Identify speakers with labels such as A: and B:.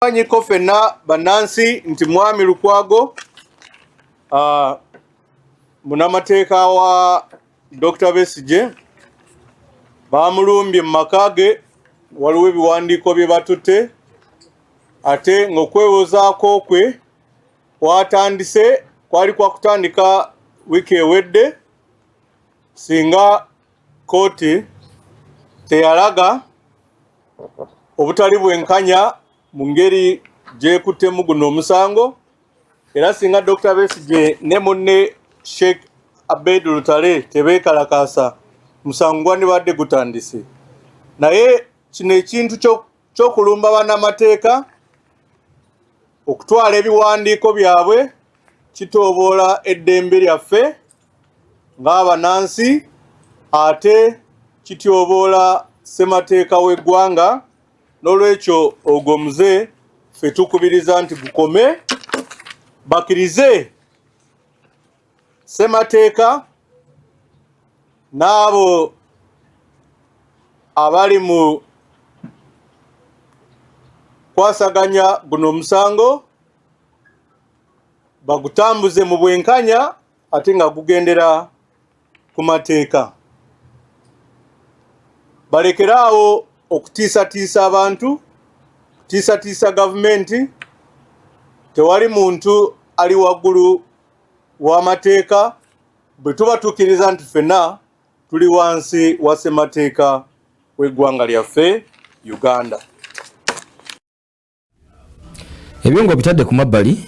A: Manyiko ffenna bannansi nti Mwami Lukwago munamateeka wa Dr. Besigye baamulumbye mu maka ge, waliwo ebiwandiiko bye batutte, ate ng'okwewozaako kwe kwatandise kwali kwa kutandika wiiki ewedde singa kkooti teyalaga obutali bwenkanya mu ngeri gyekuttemu guno omusango, era singa Dr. Besigye ne munne Sheikh Abed Lutale tebeekalakaasa, musango gwandibadde gutandise. Naye kino ekintu ky'okulumba bannamateeka okutwala ebiwandiiko byabwe kitoboola eddembe lyaffe ng'abanansi, ate kityoboola ssemateeka w'eggwanga. N'olwekyo ogwo muze ffe tukubiriza nti gukome, bakirize ssemateeka n'abo abali mu kwasaganya guno omusango bagutambuze mu bwenkanya ate nga gugendera ku mateeka, balekere awo okutiisatiisa abantu, kutiisatiisa gavumenti. Tewali muntu ali waggulu w'amateeka bwe tuba tukkiriza nti ffenna tuli wansi wa ssemateeka w'eggwanga lyaffe Uganda.
B: Ebyo ng'obitadde ku mabbali.